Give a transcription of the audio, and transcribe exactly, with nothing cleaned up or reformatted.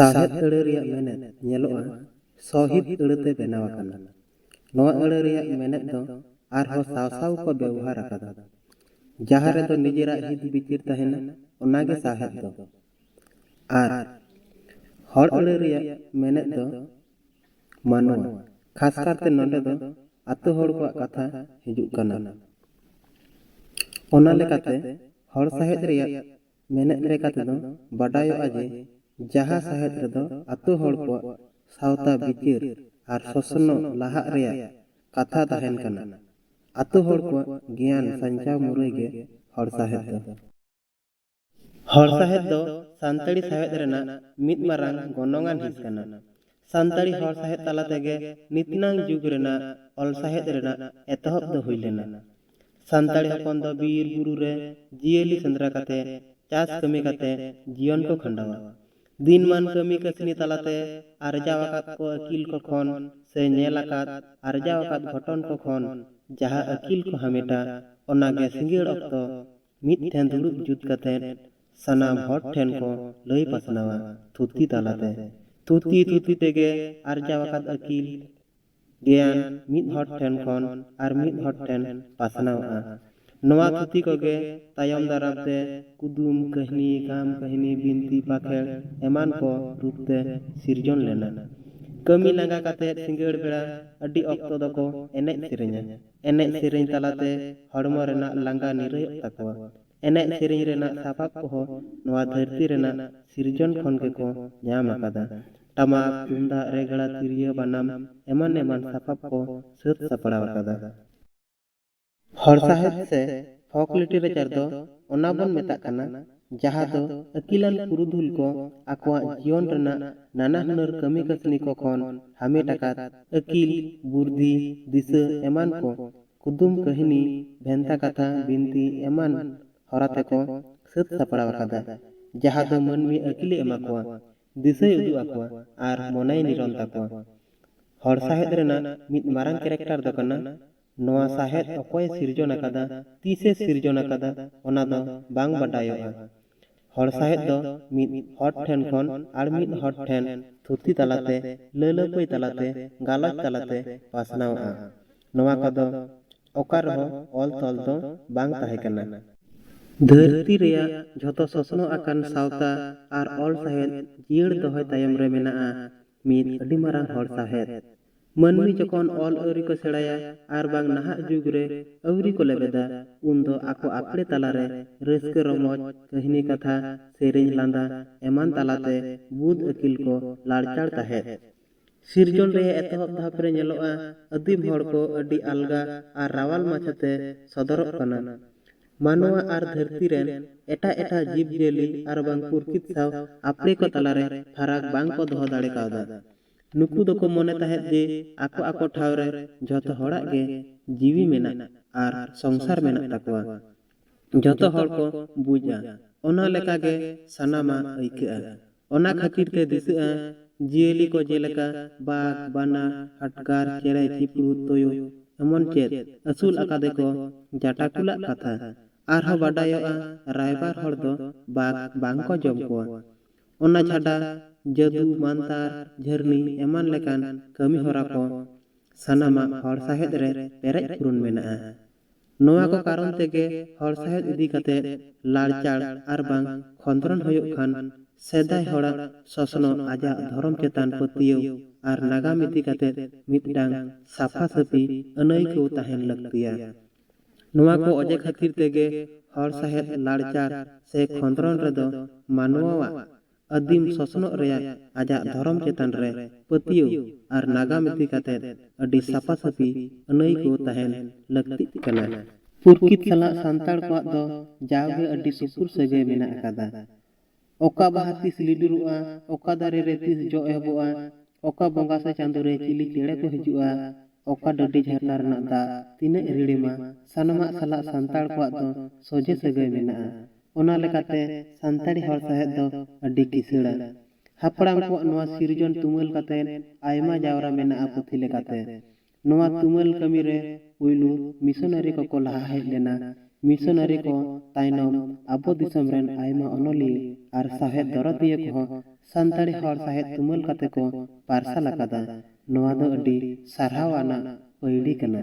ᱥᱟᱶᱦᱮᱫ ᱟᱹᱲᱟᱹ ᱨᱮᱭᱟᱜ ᱢᱮᱱᱮᱫ ᱧᱮᱞᱚᱜᱼᱟ ᱥᱚᱦᱤᱫ ᱟᱹᱲᱟᱹᱛᱮ ᱵᱮᱱᱟᱣ ᱟᱠᱟᱱᱟ᱾ ᱱᱚᱣᱟ ᱟᱹᱲᱟᱹ ᱨᱮᱭᱟᱜ ᱢᱮᱱᱮᱫ ᱫᱚ ᱟᱨᱦᱚᱸ ᱥᱟᱶ ᱥᱟᱶ ᱠᱚ ᱵᱮᱣᱦᱟᱨ ᱟᱠᱟᱫᱟ, ᱡᱟᱦᱟᱸ ᱨᱮᱫᱚ ᱱᱤᱡᱮᱨᱟᱜ ᱦᱤᱛ ᱵᱤᱪᱟᱹᱨ ᱛᱟᱦᱮᱱᱟ, ᱚᱱᱟᱜᱮ ᱥᱟᱶᱦᱮᱫ ᱫᱚ᱾ ᱟᱨ ᱦᱚᱲ ᱟᱹᱲᱟᱹ ᱨᱮᱭᱟᱜ ᱢᱮᱱᱮᱫ ᱫᱚ ᱢᱟᱱᱣᱟ, ᱠᱷᱟᱥ ᱠᱟᱨᱛᱮ ᱱᱚᱰᱮ ᱫᱚ ᱟᱛᱳ ᱦᱚᱲ ᱠᱚᱣᱟᱜ ᱠᱟᱛᱷᱟ ᱦᱤᱡᱩᱜ ᱠᱟᱱᱟ᱾ ᱚᱱᱟ ᱞᱮᱠᱟᱛᱮ ᱦᱚᱲ ᱥᱟᱶᱦᱮᱫ ᱨᱮᱭᱟᱜ ᱢᱮᱱᱮᱫ ᱞᱮᱠᱟ ᱛᱮᱫᱚ ᱵᱟᱰᱟᱭᱚᱜᱼᱟ ᱡᱮ ᱡᱟᱦᱟᱸ ᱥᱟᱶᱦᱮᱫ ᱨᱮᱫᱚ ᱟᱛᱳ ᱦᱚᱲ ᱠᱚᱣᱟᱜ ᱥᱟᱶᱛᱟ ᱵᱤᱪᱟᱹᱨ ᱟᱨ ᱥᱚᱥᱱᱚᱜ ᱞᱟᱦᱟᱜ ᱨᱮᱭᱟᱜ ᱠᱟᱛᱷᱟ ᱛᱟᱦᱮᱱ ᱠᱟᱱᱟ᱾ ᱟᱛᱳ ᱦᱚᱲ ᱠᱚᱣᱟᱜ ᱜᱮᱭᱟᱱ ᱥᱟᱧᱪᱟᱣ ᱢᱩᱨᱟᱹᱭ ᱜᱮ ᱦᱚᱲ ᱥᱟᱶᱦᱮᱫ ᱫᱚ᱾ ᱦᱚᱲ ᱥᱟᱶᱦᱮᱫ ᱫᱚ ᱥᱟᱱᱛᱟᱲᱤ ᱥᱟᱶᱦᱮᱫ ᱨᱮᱱᱟᱜ ᱢᱤᱫ ᱢᱟᱨᱟᱝ ᱜᱚᱱᱚᱝᱟᱱ ᱦᱤᱸᱥ ᱠᱟᱱᱟ᱾ ᱥᱟᱱᱛᱟᱲᱤ ᱦᱚᱲ ᱥᱟᱶᱦᱮᱫ ᱛᱟᱞᱟ ᱛᱮᱜᱮ ᱱᱤᱛᱱᱟᱝ ᱡᱩᱜᱽ ᱨᱮᱱᱟᱜ ᱚᱞ ᱥᱟᱶᱦᱮᱫ ᱨᱮᱱᱟᱜ ᱮᱛᱚᱦᱚᱵ ᱫᱚ ᱦᱩᱭ ᱞᱮᱱᱟ᱾ ᱥᱟᱱᱛᱟᱲᱤ ᱦᱚᱯᱚᱱ ᱫᱚ ᱵᱤᱨ ᱵᱩᱨᱩ ᱨᱮ ᱡᱤᱭᱟᱹᱞᱤ ᱥᱮᱸᱫᱽᱨᱟ ᱠᱟᱛᱮ, ᱪᱟᱥ ᱠᱟᱹᱢᱤ ᱠᱟᱛᱮ ᱡᱤᱭᱚᱱ ᱠᱚ ᱠᱷᱟᱸᱰᱟᱣᱟ᱾ ᱫᱤᱱᱢᱟᱱ ᱠᱟᱹᱢᱤ ᱠᱟᱹᱥᱱᱤ ᱛᱟᱞᱟᱛᱮ ᱟᱨᱡᱟᱣ ᱟᱠᱟᱫ ᱠᱚ ᱟᱹᱠᱤᱞ ᱠᱚ ᱠᱷᱚᱱ ᱥᱮ ᱧᱮᱞ ᱟᱠᱟᱫ ᱟᱨᱡᱟᱣ ᱟᱠᱟᱫ ᱜᱷᱚᱴᱚᱱ ᱠᱚ ᱠᱷᱚᱱ ᱡᱟᱦᱟᱸ ᱟᱹᱠᱤᱞ ᱠᱚ ᱦᱟᱢᱮᱴᱟ, ᱚᱱᱟᱜᱮ ᱥᱤᱸᱜᱟᱹᱲ ᱚᱠᱛᱚ ᱢᱤᱫ ᱴᱷᱮᱱ ᱫᱩᱲᱩᱵ ᱡᱩᱛ ᱠᱟᱛᱮ ᱥᱟᱱᱟᱢ ᱦᱚᱲ ᱴᱷᱮᱱ ᱠᱚ ᱞᱟᱹᱭ ᱯᱟᱥᱱᱟᱣᱟ ᱛᱷᱩᱛᱤ ᱛᱟᱞᱟᱛᱮ᱾ ᱛᱷᱩᱛᱤ ᱛᱷᱩᱛᱤ ᱛᱮᱜᱮ ᱟᱨᱡᱟᱣ ᱟᱠᱟᱫ ᱟᱹᱠᱤᱞ ᱜᱮᱭᱟᱱ ᱢᱤᱫ ᱦᱚᱲ ᱴᱷᱮᱱ ᱠᱷᱚᱱ ᱟᱨ ᱢᱤᱫ ᱦᱚᱲ ᱴᱷᱮᱱ ᱯᱟᱥᱱᱟᱣᱚᱜᱼᱟ᱾ ᱱᱚᱣᱟ ᱛᱷᱩᱛᱤ ᱠᱚᱜᱮ ᱛᱟᱭᱚᱢ ᱫᱟᱨᱟᱢ ᱛᱮ ᱠᱩᱫᱩᱢ, ᱠᱟᱹᱦᱱᱤ, ᱜᱟᱢ ᱠᱟᱹᱦᱱᱤ, ᱵᱤᱱᱛᱤ, ᱵᱟᱠᱷᱮᱲ ᱮᱢᱟᱱ ᱠᱚ ᱨᱩᱯ ᱛᱮ ᱥᱤᱨᱡᱚᱱ ᱞᱮᱱᱟ᱾ ᱠᱟᱹᱢᱤ ᱞᱟᱸᱜᱟ ᱠᱟᱛᱮ ᱥᱤᱸᱜᱟᱹᱲ ᱵᱮᱲᱟ ᱟᱹᱰᱤ ᱚᱠᱛᱚ ᱫᱚᱠᱚ ᱮᱱᱮᱡ ᱥᱮᱨᱮᱧᱟ᱾ ᱮᱱᱮᱡ ᱥᱮᱨᱮᱧ ᱛᱟᱞᱟᱛᱮ ᱦᱚᱲᱢᱚ ᱨᱮᱱᱟᱜ ᱞᱟᱸᱜᱟ ᱱᱤᱨᱟᱹᱭᱚᱜ ᱛᱟᱠᱚᱣᱟ᱾ ᱮᱱᱮᱡ ᱥᱮᱨᱮᱧ ᱨᱮᱱᱟᱜ ᱥᱟᱯᱟᱵ ᱠᱚᱦᱚᱸ ᱱᱚᱣᱟ ᱫᱷᱟᱹᱨᱛᱤ ᱨᱮᱱᱟᱜ ᱥᱤᱨᱡᱚᱱ ᱠᱷᱚᱱ ᱜᱮᱠᱚ ᱧᱟᱢ ᱟᱠᱟᱫᱟ᱾ ᱴᱟᱢᱟᱠ, ᱛᱩᱢᱫᱟᱜ, ᱨᱮᱜᱽᱲᱟ, ᱛᱤᱨᱭᱳ, ᱵᱟᱱᱟᱢ ᱮᱢᱟᱱ ᱮᱢᱟᱱ ᱥᱟᱯᱟᱵ ᱠᱚ ᱥᱟᱹᱛ ᱥᱟᱯᱲᱟᱣ ᱟᱠᱟᱫᱟ᱾ ᱦᱚᱲ ᱥᱟᱶᱦᱮᱫ ᱥᱮ ᱯᱷᱳᱠ ᱞᱤᱴᱟᱨᱮᱪᱟᱨ ᱫᱚ ᱚᱱᱟ ᱵᱚᱱ ᱢᱮᱛᱟᱜ ᱠᱟᱱᱟ, ᱡᱟᱦᱟᱸ ᱫᱚ ᱟᱹᱠᱤᱞᱟᱱ ᱯᱩᱨᱩᱫᱷᱩᱞ ᱠᱚ ᱟᱠᱚᱣᱟᱜ ᱡᱤᱭᱚᱱ ᱨᱮᱱᱟᱜ ᱱᱟᱱᱟ ᱦᱩᱱᱟᱹᱨ ᱠᱟᱹᱢᱤ ᱠᱟᱹᱥᱱᱤ ᱠᱚ ᱠᱷᱚᱱ ᱦᱟᱢᱮᱴ ᱟᱠᱟᱫ ᱟᱹᱠᱤᱞ, ᱵᱩᱨᱫᱷᱤ, ᱫᱤᱥᱟᱹ ᱮᱢᱟᱱ ᱠᱚ ᱠᱩᱫᱩᱢ, ᱠᱟᱹᱦᱱᱤ, ᱵᱷᱮᱱᱛᱟ ᱠᱟᱛᱷᱟ, ᱵᱤᱱᱛᱤ ᱮᱢᱟᱱ ᱦᱚᱨᱟ ᱛᱮᱠᱚ ᱥᱟᱹᱛ ᱥᱟᱯᱲᱟᱣ ᱟᱠᱟᱫᱟ, ᱡᱟᱦᱟᱸ ᱫᱚ ᱢᱟᱹᱱᱢᱤ ᱟᱹᱠᱤᱞᱮ ᱮᱢᱟ ᱠᱚᱣᱟ, ᱫᱤᱥᱟᱹᱭ ᱩᱫᱩᱜ ᱟᱠᱚᱣᱟ ᱟᱨ ᱢᱚᱱᱮᱭ ᱱᱤᱨᱚᱱ ᱛᱟᱠᱚᱣᱟ᱾ ᱦᱚᱲ ᱥᱟᱶᱦᱮᱫ ᱨᱮᱱᱟᱜ ᱢᱤᱫ ᱢᱟᱨᱟᱝ ᱠᱮᱨᱮᱠᱴᱟᱨ ᱫᱚ ᱠᱟᱱᱟ, ᱱᱚᱣᱟ ᱥᱟᱶᱦᱮᱫ ᱚᱠᱚᱭᱮ ᱥᱤᱨᱡᱚᱱ ᱟᱠᱟᱫᱟ, ᱛᱤᱥᱮ ᱥᱤᱨᱡᱚᱱ ᱟᱠᱟᱫᱟ, ᱚᱱᱟ ᱫᱚ ᱵᱟᱝ ᱵᱟᱰᱟᱭᱚᱜᱼᱟ᱾ ᱦᱚᱲ ᱥᱟᱶᱦᱮᱫ ᱫᱚ ᱢᱤᱫ ᱦᱚᱲ ᱴᱷᱮᱱ ᱠᱷᱚᱱ ᱟᱨ ᱢᱤᱫ ᱦᱚᱲ ᱴᱷᱮᱱ ᱛᱷᱩᱛᱤ ᱛᱟᱞᱟᱛᱮ, ᱞᱟᱹᱞᱟᱹᱯᱟᱹᱭ ᱛᱟᱞᱟᱛᱮ, ᱜᱟᱞᱚᱪ ᱛᱟᱞᱟᱛᱮ ᱯᱟᱥᱱᱟᱣᱚᱜᱼᱟ᱾ ᱱᱚᱣᱟ ᱠᱚᱫᱚ ᱚᱠᱟ ᱨᱮᱦᱚᱸ ᱚᱞ ᱛᱚᱞ ᱫᱚ ᱵᱟᱝ ᱛᱟᱦᱮᱸ ᱠᱟᱱᱟ᱾ ᱫᱷᱟᱹᱨᱛᱤ ᱨᱮᱭᱟᱜ ᱡᱷᱚᱛᱚ ᱥᱚᱥᱱᱚᱜ ᱟᱠᱟᱱ ᱥᱟᱶᱛᱟ ᱟᱨ ᱚᱞ ᱥᱟᱶᱦᱮᱫ ᱡᱤᱭᱟᱹᱲ ᱫᱚᱦᱚᱭ ᱛᱟᱭᱚᱢ ᱨᱮ ᱢᱮᱱᱟᱜᱼᱟ ᱢᱤᱫ ᱟᱹᱰᱤ ᱢᱟᱨᱟᱝ ᱦᱚᱲ ᱥᱟᱶᱦᱮᱫ᱾ ᱢᱟᱹᱱᱢᱤ ᱡᱚᱠᱷᱚᱱ ᱚᱞ ᱟᱹᱣᱨᱤ ᱠᱚ ᱥᱮᱬᱟᱭᱟ ᱟᱨ ᱵᱟᱝ ᱱᱟᱦᱟᱜ ᱡᱩᱜᱽ ᱨᱮ ᱟᱹᱣᱨᱤ ᱠᱚ ᱞᱮᱵᱮᱫᱟ, ᱩᱱᱫᱚ ᱟᱠᱚ ᱟᱯᱲᱮ ᱛᱟᱞᱟᱨᱮ ᱨᱟᱹᱥᱠᱟᱹ ᱨᱚᱢᱚᱡᱽ, ᱠᱟᱹᱦᱱᱤ ᱠᱟᱛᱷᱟ, ᱥᱮᱨᱮᱧ ᱞᱟᱸᱫᱟ ᱮᱢᱟᱱ ᱛᱟᱞᱟᱛᱮ ᱵᱩᱫ ᱟᱹᱠᱤᱞ ᱠᱚ ᱞᱟᱲᱪᱟᱲ ᱛᱟᱦᱮᱸᱫ᱾ ᱥᱤᱨᱡᱚᱱ ᱨᱮᱭᱟᱜ ᱮᱛᱚᱦᱚᱵ ᱫᱷᱟᱯ ᱨᱮ ᱧᱮᱞᱚᱜᱼᱟ, ᱟᱹᱫᱤᱢ ᱦᱚᱲ ᱠᱚ ᱟᱹᱰᱤ ᱟᱞᱜᱟ ᱟᱨ ᱨᱟᱣᱟᱞ ᱢᱟᱪᱷᱟᱛᱮ ᱥᱚᱫᱚᱨᱚᱜ ᱠᱟᱱᱟ᱾ ᱢᱟᱱᱣᱟ ᱟᱨ ᱫᱷᱟᱹᱨᱛᱤ ᱨᱮᱱ ᱮᱴᱟᱜ ᱮᱴᱟᱜ ᱡᱤᱵᱽ ᱡᱤᱭᱟᱹᱞᱤ ᱟᱨ ᱵᱟᱝ ᱯᱩᱨᱠᱤᱛ ᱥᱟᱶ ᱟᱯᱲᱮ ᱠᱚ ᱛᱟᱞᱟᱨᱮ ᱯᱷᱟᱨᱟᱠ ᱵᱟᱝ ᱠᱚ ᱫᱚᱦᱚ ᱫᱟᱲᱮ ᱠᱟᱣᱫᱟ᱾ ᱱᱩᱠᱩ ᱫᱚᱠᱚ ᱢᱚᱱᱮ ᱛᱟᱦᱮᱸᱫ ᱡᱮ ᱟᱠᱚ ᱟᱠᱚ ᱴᱷᱟᱶ ᱨᱮ ᱡᱷᱚᱛᱚ ᱦᱚᱲᱟᱜ ᱜᱮ ᱡᱤᱣᱤ ᱢᱮᱱᱟᱜ ᱟᱨ ᱥᱚᱝᱥᱟᱨ ᱢᱮᱱᱟᱜ ᱛᱟᱠᱚᱣᱟ᱾ ᱡᱷᱚᱛᱚ ᱦᱚᱲ ᱠᱚ ᱵᱩᱡᱟ᱾ ᱚᱱᱟ ᱞᱮᱠᱟᱜᱮ ᱥᱟᱱᱟᱢᱟᱜ ᱟᱹᱭᱠᱟᱹᱜᱼᱟ᱾ ᱚᱱᱟ ᱠᱷᱟᱹᱛᱤᱨ ᱛᱮ ᱫᱤᱥᱟᱹᱜᱼᱟ, ᱡᱤᱭᱟᱹᱞᱤ ᱠᱚ ᱡᱮᱞᱮᱠᱟ ᱵᱟᱜᱽ, ᱵᱟᱱᱟ, ᱦᱟᱰᱜᱟᱨ, ᱪᱮᱬᱮ, ᱪᱤᱯᱨᱩᱫ, ᱛᱩᱭᱩ, ᱮᱢᱚᱱ ᱪᱮᱫ ᱟᱹᱥᱩᱞ ᱟᱠᱟᱫᱮ ᱠᱚ ᱡᱟᱴᱟ ᱠᱩᱞᱟᱜ ᱠᱟᱛᱷᱟ᱾ ᱟᱨᱦᱚᱸ ᱵᱟᱰᱟᱭᱚᱜᱼᱟ, ᱨᱟᱭᱵᱟᱨ ᱦᱚᱲ ᱫᱚ ᱵᱟᱜᱽ ᱵᱟᱝ ᱠᱚ ᱡᱚᱢ ᱠᱚᱣᱟ᱾ ᱚᱱᱟ ᱪᱷᱟᱰᱟ ᱡᱟᱹᱫᱩ, ᱢᱟᱱᱛᱟᱨ, ᱡᱷᱟᱹᱨᱱᱤ ᱮᱢᱟᱱ ᱞᱮᱠᱟᱱ ᱠᱟᱹᱢᱤ ᱦᱚᱨᱟ ᱠᱚ ᱥᱟᱱᱟᱢᱟᱜ ᱦᱚᱲ ᱥᱟᱶᱦᱮᱫ ᱨᱮ ᱯᱮᱨᱮᱡ ᱯᱩᱨᱩᱱ ᱢᱮᱱᱟᱜᱼᱟ᱾ ᱱᱚᱣᱟ ᱠᱚ ᱠᱟᱨᱚᱱ ᱛᱮᱜᱮ ᱦᱚᱲ ᱥᱟᱶᱦᱮᱫ ᱤᱫᱤ ᱠᱟᱛᱮ ᱞᱟᱲᱪᱟᱲ ᱟᱨ ᱵᱟᱝ ᱠᱷᱚᱸᱫᱽᱨᱚᱱ ᱦᱩᱭᱩᱜ ᱠᱷᱟᱱ, ᱥᱮᱫᱟᱭ ᱦᱚᱲᱟᱜ ᱥᱚᱥᱱᱚᱜ ᱟᱡᱟᱜ ᱫᱷᱚᱨᱚᱢ ᱪᱮᱛᱟᱱ ᱯᱟᱹᱛᱭᱟᱹᱣ ᱟᱨ ᱱᱟᱜᱟᱢ ᱤᱫᱤ ᱠᱟᱛᱮ ᱢᱤᱫᱴᱟᱝ ᱥᱟᱯᱷᱟ ᱥᱟᱹᱯᱷᱤ ᱟᱹᱱᱟᱹᱭᱠᱟᱹᱣ ᱛᱟᱦᱮᱱ ᱞᱟᱹᱠᱛᱤᱭᱟ᱾ ᱱᱚᱣᱟ ᱠᱚ ᱚᱡᱮ ᱠᱷᱟᱹᱛᱤᱨ ᱛᱮᱜᱮ ᱦᱚᱲ ᱥᱟᱶᱦᱮᱫ ᱞᱟᱲᱪᱟᱲ ᱥᱮ ᱠᱷᱚᱸᱫᱽᱨᱚᱱ ᱨᱮᱫᱚ ᱢᱟᱱᱣᱟᱣᱟᱜ ᱟᱹᱫᱤᱢ ᱥᱚᱥᱱᱚᱜ ᱨᱮᱭᱟᱜ ᱟᱡᱟᱜ ᱫᱷᱚᱨᱚᱢ ᱪᱮᱛᱟᱱ ᱨᱮ ᱯᱟᱹᱛᱭᱟᱹᱣ ᱟᱨ ᱱᱟᱜᱟᱢ ᱤᱫᱤ ᱠᱟᱛᱮ ᱟᱹᱰᱤ ᱥᱟᱯᱷᱟ ᱥᱟᱹᱯᱷᱤ ᱟᱹᱱᱟᱹᱭᱠᱟᱹᱣ ᱛᱟᱦᱮᱱ ᱞᱟᱹᱠᱛᱤᱜ ᱠᱟᱱᱟ᱾ ᱯᱩᱨᱠᱤᱛ ᱥᱟᱞᱟᱜ ᱥᱟᱱᱛᱟᱲ ᱠᱚᱣᱟᱜ ᱫᱚ ᱡᱟᱣᱜᱮ ᱟᱹᱰᱤ ᱥᱩᱯᱩᱨ ᱥᱟᱹᱜᱟᱹᱭ ᱢᱮᱱᱟᱜ ᱟᱠᱟᱫᱟ᱾ ᱚᱠᱟ ᱵᱟᱦᱟ ᱛᱤᱥ ᱞᱤᱰᱤᱨᱚᱜᱼᱟ, ᱚᱠᱟ ᱫᱟᱨᱮ ᱨᱮ ᱛᱤᱥ ᱡᱚ ᱮᱦᱚᱵᱚᱜᱼᱟ, ᱚᱠᱟ ᱵᱚᱸᱜᱟ ᱥᱮ ᱪᱟᱸᱫᱳ ᱨᱮ ᱪᱤᱞᱤ ᱪᱮᱬᱮ ᱠᱚ ᱦᱤᱡᱩᱜᱼᱟ, ᱚᱠᱟ ᱰᱟᱹᱰᱤ ᱡᱷᱟᱨᱱᱟ ᱨᱮᱱᱟᱜ ᱫᱟᱜ ᱛᱤᱱᱟᱹᱜ ᱨᱤᱲᱤᱢᱟ, ᱥᱟᱱᱟᱢᱟᱜ ᱥᱟᱞᱟᱜ ᱥᱟᱱᱛᱟᱲ ᱠᱚᱣᱟᱜ ᱫᱚ ᱥᱚᱡᱷᱮ ᱥᱟᱹᱜᱟᱹᱭ ᱢᱮᱱᱟᱜᱼᱟ᱾ ᱚᱱᱟ ᱞᱮᱠᱟᱛᱮ ᱥᱟᱱᱛᱟᱲᱤ ᱦᱚᱲ ᱥᱟᱶᱦᱮᱫ ᱫᱚ ᱟᱹᱰᱤ ᱠᱤᱥᱟᱹᱬᱟ᱾ ᱦᱟᱯᱲᱟᱢ ᱠᱚᱣᱟᱜ ᱱᱚᱣᱟ ᱥᱤᱨᱡᱚᱱ ᱛᱩᱢᱟᱹᱞ ᱠᱟᱛᱮ ᱟᱭᱢᱟ ᱡᱟᱣᱨᱟ ᱢᱮᱱᱟᱜᱼᱟ ᱯᱩᱛᱷᱤ ᱞᱮᱠᱟᱛᱮ᱾ ᱱᱚᱣᱟ ᱛᱩᱢᱟᱹᱞ ᱠᱟᱹᱢᱤ ᱨᱮ ᱯᱩᱭᱞᱩ ᱢᱤᱥᱚᱱᱟᱨᱤ ᱠᱚᱠᱚ ᱞᱟᱦᱟ ᱦᱮᱡ ᱞᱮᱱᱟ᱾ ᱢᱤᱥᱚᱱᱟᱨᱤ ᱠᱚ ᱛᱟᱭᱱᱚᱢ ᱟᱵᱚ ᱫᱤᱥᱚᱢ ᱨᱮᱱ ᱟᱭᱢᱟ ᱚᱱᱚᱞᱤᱭᱟᱹ ᱟᱨ ᱥᱟᱶᱦᱮᱫ ᱫᱚᱨᱚᱫᱤᱭᱟᱹ ᱠᱚᱦᱚᱸ ᱥᱟᱱᱛᱟᱲᱤ ᱦᱚᱲ ᱥᱟᱶᱦᱮᱫ ᱛᱩᱢᱟᱹᱞ ᱠᱟᱛᱮ ᱠᱚ ᱯᱟᱨᱥᱟᱞ ᱟᱠᱟᱫᱟ᱾ ᱱᱚᱣᱟ ᱫᱚ ᱟᱹᱰᱤ ᱥᱟᱨᱦᱟᱣ ᱟᱱᱟᱜ ᱯᱟᱹᱭᱲᱤ ᱠᱟᱱᱟ᱾